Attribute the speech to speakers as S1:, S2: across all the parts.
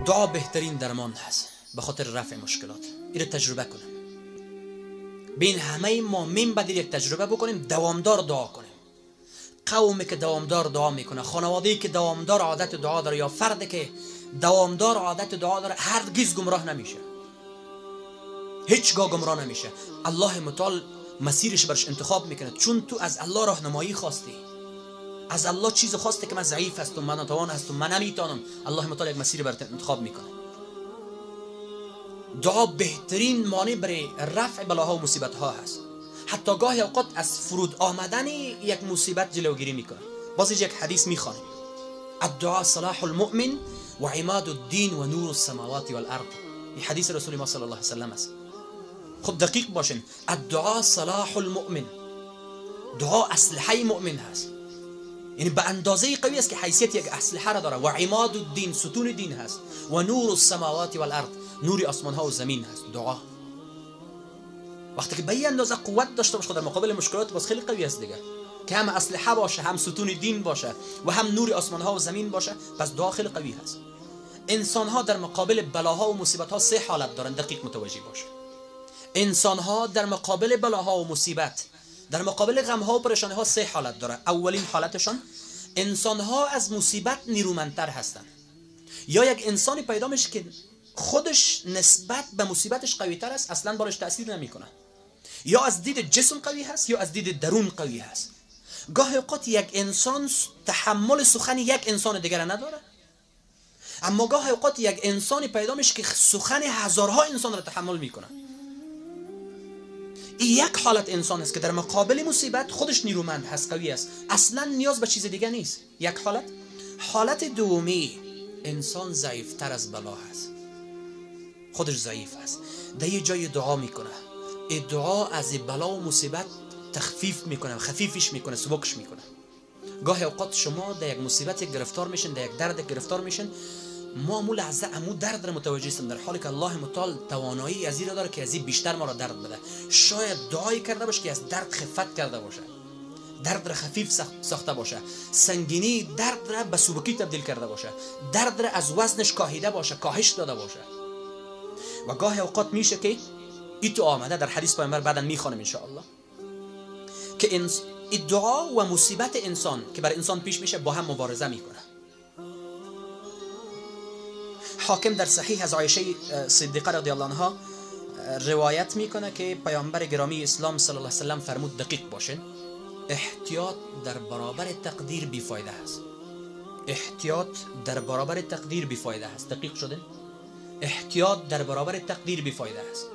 S1: دعا بهترین درمان هست به خاطر رفع مشکلات. این تجربه کنیم. بین همه ما من بدیر یک تجربه بکنیم، دوامدار دعا کنیم. قومی که دوامدار دعا میکنه، خانواده‌ای که دوامدار عادت دعا داره، یا فردی که دوامدار عادت دعا داره، هرگز گمراه نمیشه، هیچگاه گمراه نمیشه. الله متعال مسیرش برش انتخاب میکنه، چون تو از الله راهنمایی خواستی، از الله چیز خواستی که من ضعیف هستم، من ناتوان هستم، من نمیتونم. الله متعال یک مسیر برات انتخاب میکنه. دعا بهترین مانع برای رفع بلاها و مصیبت ها هست. حتی گاهی اوقات از فرود آمدن یک مصیبت جلوگیری میکنه. باز یک حدیث میخوانیم: الدعاء صلاح المؤمن و عماد الدین و نور السماوات والارض. این حدیث رسول ما صلی الله علیه وسلم است. خب دقیق باشین، الدعاء صلاح المؤمن، دعا اسلحه مؤمن هست، یعنی به اندازه قوی است که حیثیت یک اسلحه را داره. و عماد الدین، ستون دین هست، و نور السماوات والارض، نور آسمان ها و زمین هست. دعا وقتی که به این اندازه قوت داشته باشه، در مقابل مشکلات باز خیلی قوی است دیگه، که هم اسلحه باشه، هم ستون دین باشه، و هم نور آسمان ها و زمین باشه، پس دعا خیلی قوی هست. انسان ها در مقابل بلاها و مصیبت ها سه حالت دارن، دقیق متوجه باشه. انسان ها در مقابل بلاها و مصیبت، در مقابل غم ها و پریشانی ها سه حالت داره. اولین حالتشان، انسان ها از مصیبت نیرومندتر هستند. یا یک انسانی پیدا میشه که خودش نسبت به مصیبتش قوی تر است، اصلا بالش تاثیر نمیکنه. یا از دید جسم قوی هست، یا از دید درون قوی هست. گاهی اوقات یک انسان تحمل سخن یک انسان دیگر نداره، اما گاهی اوقات یک انسانی پیدا میشه که سخن هزارها انسان را تحمل میکنه. این یک حالت انسان است که در مقابل مصیبت خودش نیرومند هست، قوی است، اصلا نیاز به چیز دیگه نیست. یک حالت. حالت دومی، انسان ضعیفتر از بلا هست، خودش ضعیف است، در یه جای دعا میکنه، دعا از بلا و مصیبت تخفیف میکنه، خفیفش میکنه، سبکش میکنه. گاهی اوقات شما در یک مصیبت گرفتار میشین، در یک درد گرفتار میشین، ما مو لحظه امو درد را متوجه هستیم، در حالی که الله متعال توانایی از این را داره که از این بیشتر ما را درد بده. شاید دعایی کرده باشه که از درد خفت کرده باشه، درد را خفیف ساخته باشه، سنگینی درد را به سبکی تبدیل کرده باشه، درد را از وزنش کاهیده باشه، کاهش داده باشه. و گاهی اوقات میشه که ای تو آمده در حدیث پیامبر، بعدا میخوانم ان شاء الله، که دعا و مصیبت انسان که بر انسان پیش میشه با هم مبارزه میکنه. حاکم در صحیح از عایشه صدیقه رضی الله عنها روایت میکنه که پیامبر گرامی اسلام صلی الله علیه و سلم فرمود دقیق باشین، احتیاط در برابر تقدیر بیفایده است. احتیاط در برابر تقدیر بیفایده است. دقیق شدین؟ احتیاط در برابر تقدیر بیفایده است.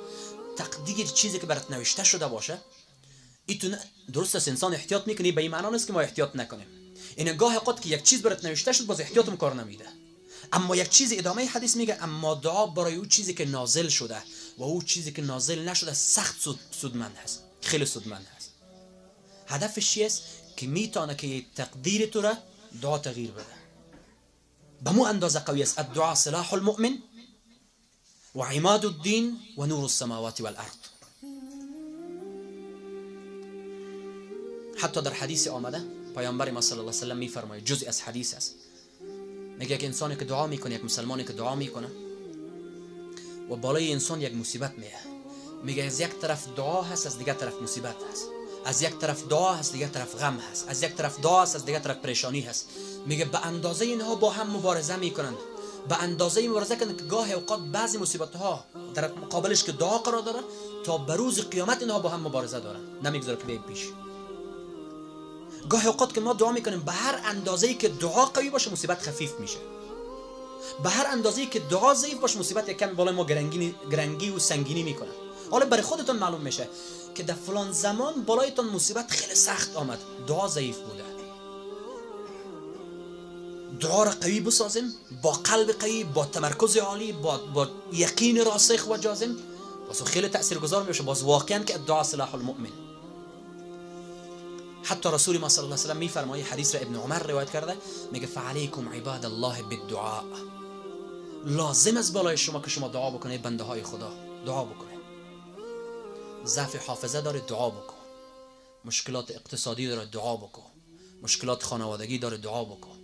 S1: تقدیر چیزی که برات نوشته شده باشه، ایتون درست است انسان احتیاط میکنه، به این معنا نیست که ما احتیاط نکنیم. این گاه اوقات که یک چیز برات نوشته شد باز احتیاطم کار نمیده. اما یک چیز ادامه حدیث میگه، اما دعا برای او چیزی که نازل شده و او چیزی که نازل نشده سخت سودمند هست، خیلی سودمند هست. هدفش چیست؟ که میتونه که تقدیر تو را دعا تغییر بده. به مو اندازه قوی است. الدعاء سلاح المؤمن و عماد الدین و نور السماوات والارض. حتی در حدیث آمده پیامبر ما صلی الله علیه و سلم میفرماید، جزئی از حدیث است، میگه یک انسانی که دعا میکنه، یک مسلمانی که دعا میکنه و بالای انسان یک مصیبت میه، میگه از یک طرف دعا هست، از دیگر طرف مصیبت هست، از یک طرف دعا هست، دیگر طرف غم هست، از یک طرف دعا هست، از دیگر طرف پریشانی هست. میگه به اندازه اینها با هم مبارزه میکنن، به اندازه مبارزه کنن که گاه اوقات بعضی مصیبت ها در مقابلش که دعا قرار داره تا به روز قیامت اینها با هم مبارزه دارن، نمیگذاره که بیاید پیش. گاه اوقات که ما دعا میکنیم، به هر اندازه‌ای که دعا قوی باشه مصیبت خفیف میشه، به هر اندازه‌ای که دعا ضعیف باشه مصیبت یک کم بالای ما گرنگی و سنگینی میکنه. حالا برای خودتون معلوم میشه که در فلان زمان بالایتون مصیبت خیلی سخت آمد، دعا ضعیف بوده. دعا را قوی بسازیم، با قلب قوی، با تمرکز عالی، با یقین راسخ و جازم، باز خیلی تاثیرگذار میشه. باز واقعا که دعا سلاح المؤمن. حتی رسول ما صلی الله علیه و سلم میفرمایه، حدیث را ابن عمر روایت کرده، میگه فعلیکم عباد الله بالدعاء، لازم است بالای شما که شما دعا بکنید، بنده های خدا دعا بکنید. ضعف حافظه داره دعا بکن، مشکلات اقتصادی داره دعا بکن، مشکلات خانوادگی داره دعا بکن،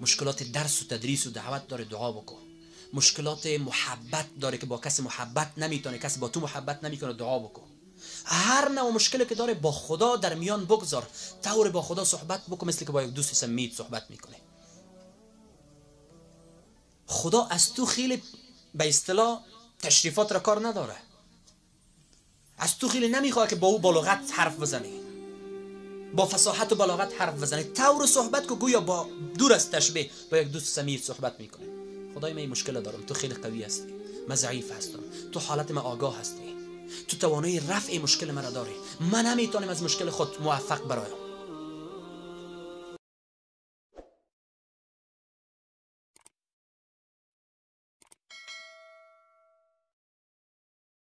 S1: مشکلات درس و تدریس و دعوت داره دعا بکن، مشکلات محبت داره که با کسی محبت نمیتونه، کسی با تو محبت نمیکنه، دعا بکن. هر نوع مشکلی که داره با خدا در میان بگذار، طور با خدا صحبت بکن مثل که با یک دوست صمیمی صحبت میکنه. خدا از تو خیلی به اصطلاح تشریفات را کار نداره، از تو خیلی نمیخواد که با او با لغت حرف بزنی، با فصاحت و بلاغت حرف بزنی. طور صحبت کو گویا با دور از تشبیه با یک دوست صمیمی صحبت میکنه. خدای من این مشکل دارم، تو خیلی قوی هستی، من ضعیف هستم، تو حالت من آگاه هستی، تو توانایی رفع مشکل مرا داری، من نمیتونم از مشکل خود موفق برایم.